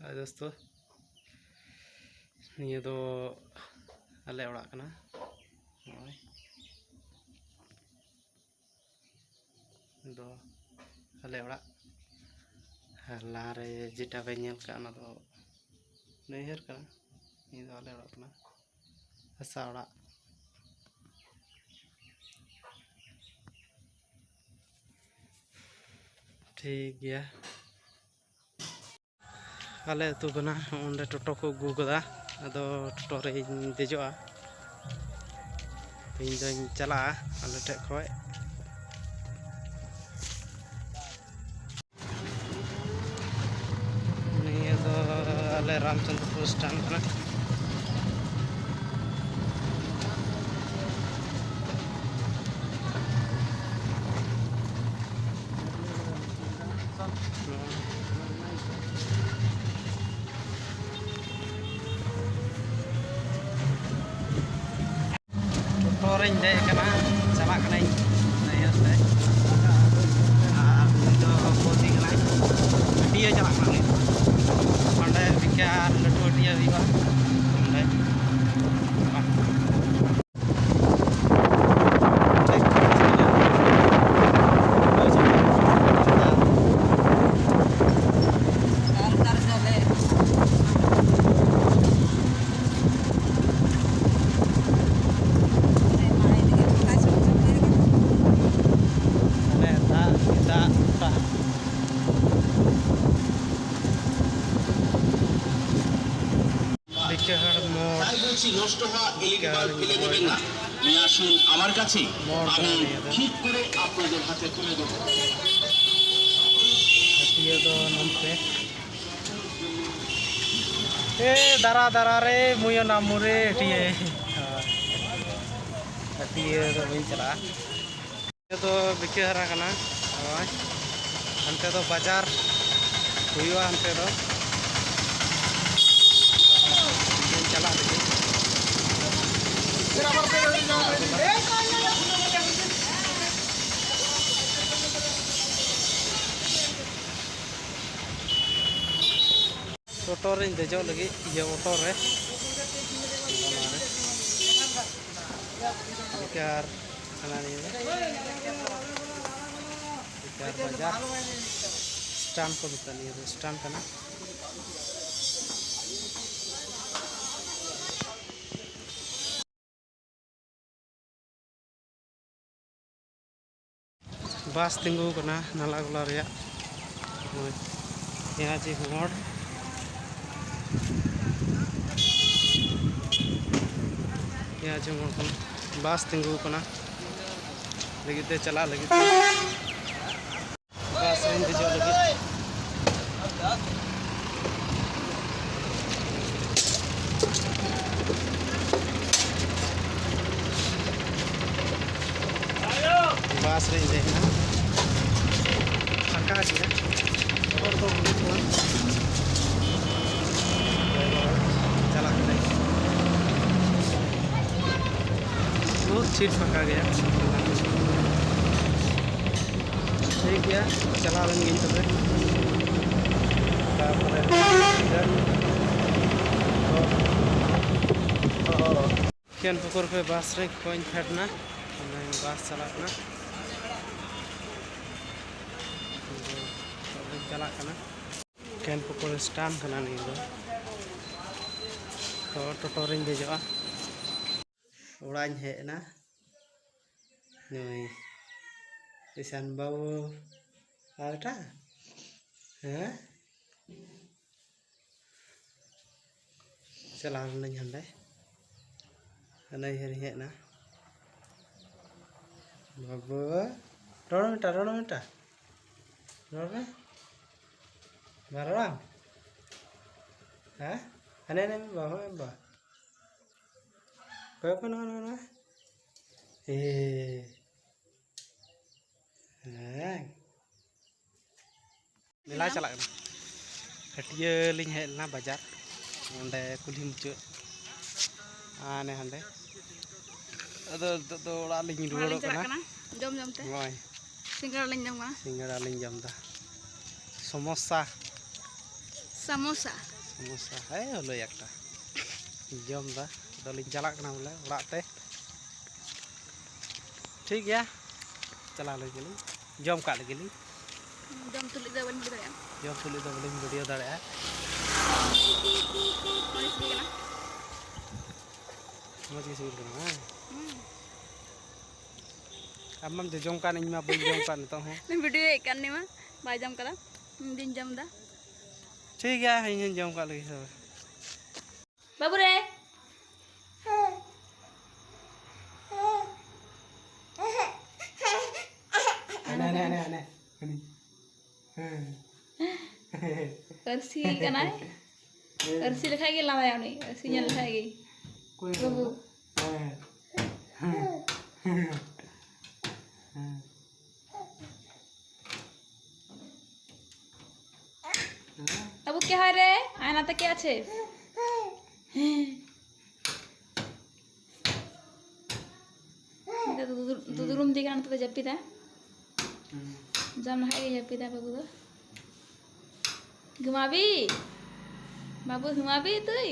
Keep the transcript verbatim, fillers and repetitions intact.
ᱦᱳᱭ ᱫᱳᱥᱛᱳ, ᱱᱤᱭᱟᱹ ᱫᱚ ᱟᱞᱮ ᱚᱲᱟᱜ ᱠᱟᱱᱟ᱾ ᱱᱚᱜᱼᱚᱭ, ᱫᱚ ᱟᱞᱮ ᱚᱲᱟᱜ᱾ ᱟᱨ ᱞᱟᱦᱟᱨᱮ ᱡᱮᱴᱟ ᱯᱮ ᱧᱮᱞ ᱠᱟᱜ, ᱚᱱᱟ ᱫᱚ ᱱᱟᱹᱭᱦᱟᱹᱨ ᱠᱟᱱᱟ᱾ ᱱᱤᱭᱟᱹ ᱫᱚ ᱟᱞᱮ ᱚᱲᱟᱜ ᱠᱟᱱᱟ, ᱦᱟᱥᱟ ᱚᱲᱟᱜ᱾ ᱴᱷᱤᱠ ᱜᱮᱭᱟ᱾ ᱟᱞᱮ ᱟᱹᱛᱩ ᱠᱟᱱᱟ᱾ ᱚᱸᱰᱮ ᱴᱳᱴᱳ ᱠᱚ ᱟᱹᱜᱩ ᱠᱟᱫᱟ, ᱟᱫᱚ ᱴᱳᱴᱳ ᱨᱮᱧ ᱫᱮᱡᱚᱜᱼᱟ᱾ ᱤᱧ ᱫᱚᱧ ᱪᱟᱞᱟᱜᱼᱟ ᱟᱞᱮ ᱴᱷᱮᱡ ᱠᱷᱚᱡ᱾ ᱱᱤᱭᱟᱹ ᱫᱚ ᱟᱞᱮ ᱨᱟᱢᱪᱚᱸᱫᱽᱨᱚᱯᱩᱨ ᱥᱴᱮᱱᱰ ᱠᱟᱱᱟ᱾ ᱴᱳᱴᱳ ᱨᱤᱧ ᱫᱮᱡ ᱟᱠᱟᱱᱟ, ᱪᱟᱞᱟᱜ ᱠᱟᱹᱱᱟᱹᱧ ᱱᱟᱹᱭᱦᱟᱹᱨ ᱥᱮᱫ᱾ ᱟᱨ ᱩᱱᱤ ᱫᱚ ᱵᱳᱫᱤ ᱠᱟᱱᱟᱭ, ᱦᱟᱹᱴᱤᱭᱟᱹ ᱪᱟᱞᱟᱜ ᱠᱟᱱᱟ ᱩᱱᱤ ᱫᱚ᱾ ᱚᱸᱰᱮ ᱵᱤᱠᱟᱨ ᱞᱟᱹᱴᱩ ᱦᱟᱹᱴᱤᱭᱟᱹ ᱦᱩᱭᱩᱜᱼᱟ ᱚᱸᱰᱮ᱾ ᱢᱟᱱᱮ ᱫᱟᱜ, ᱫᱟᱜ ᱜᱚᱴᱟ᱾ ᱵᱤᱠᱟᱹᱦᱟᱲ ᱢᱳᱲ᱾ ᱥᱟᱭ ᱵᱚᱞᱪᱤ ᱱᱚᱥᱴᱚ ᱦᱟ, ᱮᱞ ᱤ ᱰᱤ বাল্ব ফেলে দেবেন না। নিয়ে আসুন আমার কাছে, মোড় আমি করা নিয়ে যাবে। ঠিক করে আপনাদের হাতে তুলে দেবো। হাতিয়ে তো নামছে। এ, দাঁড়া, দাঁড়া রে, মুইও নামমু রে, হাতিয়ে। হাতিয়ে তো বইন চালা। ᱱᱤᱭᱟᱹ ᱫᱚ ᱵᱤᱠᱟᱹᱦᱟᱨᱟ ᱠᱟᱱᱟ᱾ ᱱᱚᱜᱼᱚᱭ ᱦᱟᱱᱛᱮ ᱫᱚ ᱵᱟᱡᱟᱨ ᱦᱩᱭᱩᱜᱼᱟ, ᱦᱟᱱᱛᱮ ᱫᱚ ᱪᱟᱞᱟᱜ ᱞᱟᱹᱜᱤᱫ᱾ ᱚᱴᱳ ᱨᱮᱧ ᱫᱮᱡᱚᱜ ᱞᱟᱹᱜᱤᱫ, ᱤᱭᱟᱹ, ᱚᱴᱳ ᱨᱮ᱾ ᱵᱮᱠᱟᱨ ᱦᱟᱱᱟ ᱱᱤᱭᱟᱹ ᱫᱚ᱾ ᱵᱮᱠᱟᱨ ᱵᱟᱡᱟᱨ᱾ ᱥᱴᱮᱱᱰ ᱠᱚ ᱢᱮᱛᱟᱜᱼᱟ, ᱱᱤᱭᱟᱹ ᱫᱚ ᱥᱴᱮᱱᱰ ᱠᱟᱱᱟ᱾ ᱵᱟᱥ ᱛᱤᱸᱜᱩ ᱠᱟᱱᱟ ᱱᱟᱞᱟᱜᱚᱞᱟ ᱨᱮᱭᱟᱜ᱾ ᱱᱚᱜᱼᱚᱭ ᱯᱮᱸᱭᱟᱡᱤ ᱢᱳᱲ᱾ ᱯᱮᱸᱭᱟᱡᱤ ᱢᱳᱲ ᱠᱷᱚᱱ ᱵᱟᱥ ᱛᱤᱸᱜᱩ ᱠᱟᱱᱟ ᱞᱟᱹᱜᱤᱫ ᱛᱮ, ᱪᱟᱞᱟᱜ ᱞᱟᱹᱜᱤᱫ ᱛᱮ᱾ ᱵᱟᱥ ᱨᱤᱧ ᱫᱮᱡᱚᱜ ᱞᱟᱹᱜᱤᱫ᱾ ᱵᱟᱥ ᱨᱤᱧ ᱫᱮᱡ ᱮᱱᱟ᱾ ᱯᱷᱟᱸᱠᱟ ᱜᱮᱭᱟ, ᱦᱚᱲ ᱫᱚ ᱵᱟᱹᱱᱩᱜ ᱠᱚᱣᱟ᱾ ᱪᱟᱞᱟᱜ ᱠᱟᱱᱟᱹᱧ᱾ ᱵᱚᱦᱩᱛ ᱥᱤᱴ ᱯᱷᱟᱸᱠᱟ ᱜᱮᱭᱟ᱾ ᱴᱷᱤᱠ ᱜᱮᱭᱟ, ᱪᱟᱞᱟᱣ ᱞᱮᱱ ᱜᱤᱧ ᱛᱚᱵᱮ᱾ ᱛᱟᱨᱯᱚᱨᱮ ᱠᱮᱱᱯᱩᱠᱩᱨ ᱠᱷᱚᱱ ᱵᱟᱥ ᱨᱮ ᱠᱷᱚᱱ ᱯᱷᱮᱰ ᱮᱱᱟ᱾ ᱢᱟᱱᱮ ᱵᱟᱥ ᱪᱟᱞᱟᱜ ᱠᱟᱱᱟ, ᱪᱟᱞᱟᱜ ᱠᱟᱱᱟ᱾ ᱠᱮᱱᱯᱩᱠᱩᱨ ᱥᱴᱮᱱᱰ ᱠᱟᱱᱟ ᱱᱤᱭᱟᱹ ᱫᱚ᱾ ᱛᱚ ᱴᱳᱴᱳ ᱨᱤᱧ ᱫᱮᱡᱚᱜᱼᱟ᱾ ᱚᱲᱟᱜ ᱤᱧ ᱦᱮᱡ ᱮᱱᱟ᱾ ᱱᱩᱭ ᱤᱥᱟᱱ ᱵᱟᱹᱵᱩ ᱟᱨ ᱮᱴᱟᱜ, ᱦᱮᱸ, ᱪᱟᱞᱟᱣ ᱞᱮᱱᱟᱹᱧ ᱦᱟᱸᱰᱮ, ᱦᱟᱱᱮ ᱤᱭᱟᱹ ᱨᱤᱧ ᱦᱮᱡ ᱮᱱᱟ᱾ ᱵᱟᱹᱵᱩ, ᱨᱚᱲ ᱢᱮ ᱴᱟ, ᱨᱚᱲ ᱢᱮ ᱴᱟ, ᱨᱚᱲ ᱢᱮ᱾ ᱵᱟᱝ ᱨᱚᱲᱟᱢ? ᱦᱮᱸ? ᱦᱟᱱᱮ, ᱦᱟᱱᱮ ᱢᱮ ᱵᱟ, ᱦᱚᱸᱜᱼᱚᱭ ᱵᱟ᱾ ᱠᱚᱭᱚᱜ ᱯᱮ ᱱᱚᱣᱟ, ᱱᱚᱣᱟ, ᱱᱚᱣᱟ᱾ ᱮ᱾ ᱦᱮᱸ᱾ ᱢᱮᱞᱟ ᱪᱟᱞᱟᱜ ᱠᱟᱱᱟ᱾ ᱦᱟᱹᱴᱭᱟᱹ ᱞᱤᱧ ᱦᱮᱡ ᱞᱮᱱᱟ ᱵᱟᱡᱟᱨ, ᱚᱸᱰᱮ ᱠᱩᱞᱦᱤ ᱢᱩᱪᱟᱹᱫ᱾ ᱦᱟᱱᱮ ᱦᱟᱸᱰᱮ᱾ ᱟᱫᱚ ᱱᱤᱛᱚᱜ ᱫᱚ ᱚᱲᱟᱜ ᱞᱤᱧ ᱚᱲᱟᱜ ᱨᱩᱣᱟᱹᱲᱚᱜ ᱞᱤᱧ ᱪᱟᱞᱟᱜ ᱠᱟᱱᱟ᱾ ᱠᱟᱱᱟ, ᱡᱚᱢ ᱡᱚᱢ ᱛᱮ᱾ ᱱᱚᱜᱼᱚᱭ᱾ ᱥᱤᱸᱜᱟᱲᱟ ᱞᱤᱧ ᱡᱚᱢ ᱠᱟᱱᱟ᱾ ᱥᱤᱸᱜᱟᱲᱟ ᱞᱤᱧ ᱡᱚᱢ ᱮᱫᱟ᱾ ᱥᱚᱢᱳᱥᱟ᱾ ᱥᱟᱢᱳᱥᱟ᱾ ᱥᱚᱢᱚᱥᱥᱟ ᱦᱮᱸ ᱦᱚᱞᱳ ᱮᱠᱴᱟ ᱡᱚᱢ ᱫᱟ᱾ ᱟᱫᱚᱞᱤᱧ ᱪᱟᱞᱟᱜ ᱠᱟᱱᱟ ᱵᱚᱞᱮ ᱚᱲᱟᱜ ᱛᱮ᱾ ᱴᱷᱤᱠ ᱜᱮᱭᱟ, ᱪᱟᱞᱟᱣ ᱞᱮᱱ ᱜᱮᱞᱤᱧ, ᱡᱚᱢ ᱠᱟᱜ ᱞᱮᱜᱮ ᱞᱤᱧ᱾ ᱡᱚᱢ ᱛᱩᱞᱩᱡ ᱫᱚ ᱵᱟᱹᱧ ᱵᱷᱤᱰᱤᱭᱳ ᱫᱟᱲᱮᱭᱟᱜᱼᱟ᱾ ᱡᱚᱢ ᱛᱩᱞᱩᱡ ᱫᱚ ᱵᱟᱹᱞᱤᱧ ᱵᱷᱤᱰᱤᱭᱳ ᱫᱟᱲᱮᱭᱟᱜᱼᱟ᱾ ᱢᱚᱡᱽ ᱜᱮ ᱥᱤᱵᱤᱞ ᱠᱟᱱᱟ᱾ ᱢᱚᱡᱽ ᱜᱮ ᱥᱤᱵᱤᱞ ᱠᱟᱱᱟ ᱵᱟᱝ? ᱦᱩᱸ᱾ ᱟᱢ ᱢᱟᱢ ᱡᱚᱡᱚᱢ ᱠᱟᱱ, ᱤᱧ ᱢᱟ ᱵᱟᱹᱧ ᱡᱚᱢ ᱠᱟᱱ ᱱᱤᱛᱚᱜ ᱦᱚᱸ᱾ ᱵᱷᱤᱰᱤᱭᱳᱭᱮᱫ ᱠᱟᱱ ᱱᱤᱧ ᱢᱟ, ᱵᱟᱭ ᱡᱚᱢ ᱠᱟᱫᱟ, ᱤᱧ ᱫᱩᱧ ᱡᱚᱢ ᱫᱟ᱾ ᱴᱷᱤᱠ ᱜᱮᱭᱟ, ᱤᱧ ᱦᱚᱸᱧ ᱡᱚᱢ ᱠᱟᱜ ᱞᱮᱜᱮ ᱛᱚᱵᱮ᱾ ᱵᱟᱹᱵᱩ ᱨᱮ᱾ ᱦᱟᱱᱮ, ᱦᱟᱱᱮ, ᱦᱟᱱᱮ, ᱦᱟᱱᱮ᱾ ᱦᱟᱹᱱᱤ᱾ ᱦᱮᱸ᱾ ᱟᱹᱨᱥᱤ ᱠᱟᱱᱟᱭ᱾ ᱦᱮᱸ᱾ ᱟᱹᱨᱥᱤ ᱞᱮᱠᱷᱟᱡ ᱜᱮ ᱞᱟᱸᱫᱟᱭᱟ ᱩᱱᱤ᱾ ᱟᱹᱨᱥᱤ ᱧᱮᱞ ᱞᱮᱠᱷᱟᱡ ᱜᱮ᱾ ᱚᱠᱚᱭ ᱵᱟᱹᱵᱩ᱾ ᱠᱟᱱᱟ? ᱦᱮᱸ᱾ ᱦᱮᱸ᱾ ᱦᱮᱸ᱾ ᱦᱮᱸ᱾ ᱵᱟᱹᱵᱩ ᱠᱮ ᱦᱚᱭ ᱨᱮ? ᱟᱭᱱᱟ ᱛᱮ ᱠᱮ ᱟᱪᱷᱮ? ᱦᱮᱸ᱾ ᱱᱤᱛᱚᱜ ᱫᱚ ᱫᱩᱫᱩ-, ᱫᱩᱫᱩᱨᱩᱢ ᱫᱤ ᱠᱟᱱᱟ, ᱱᱤᱛᱚᱜ ᱫᱚ ᱡᱟᱹᱯᱤᱫᱟ᱾ ᱦᱩᱸ᱾ ᱡᱚᱢ ᱞᱟᱦᱟᱜ ᱜᱮ ᱡᱟᱹᱯᱤᱫᱟ ᱵᱟᱹᱵᱩ ᱫᱚ᱾ ᱜᱷᱩᱢᱟᱵᱤ? ᱵᱟᱹᱵᱩ ᱜᱷᱩᱢᱟᱵᱤ ᱛᱩᱭ?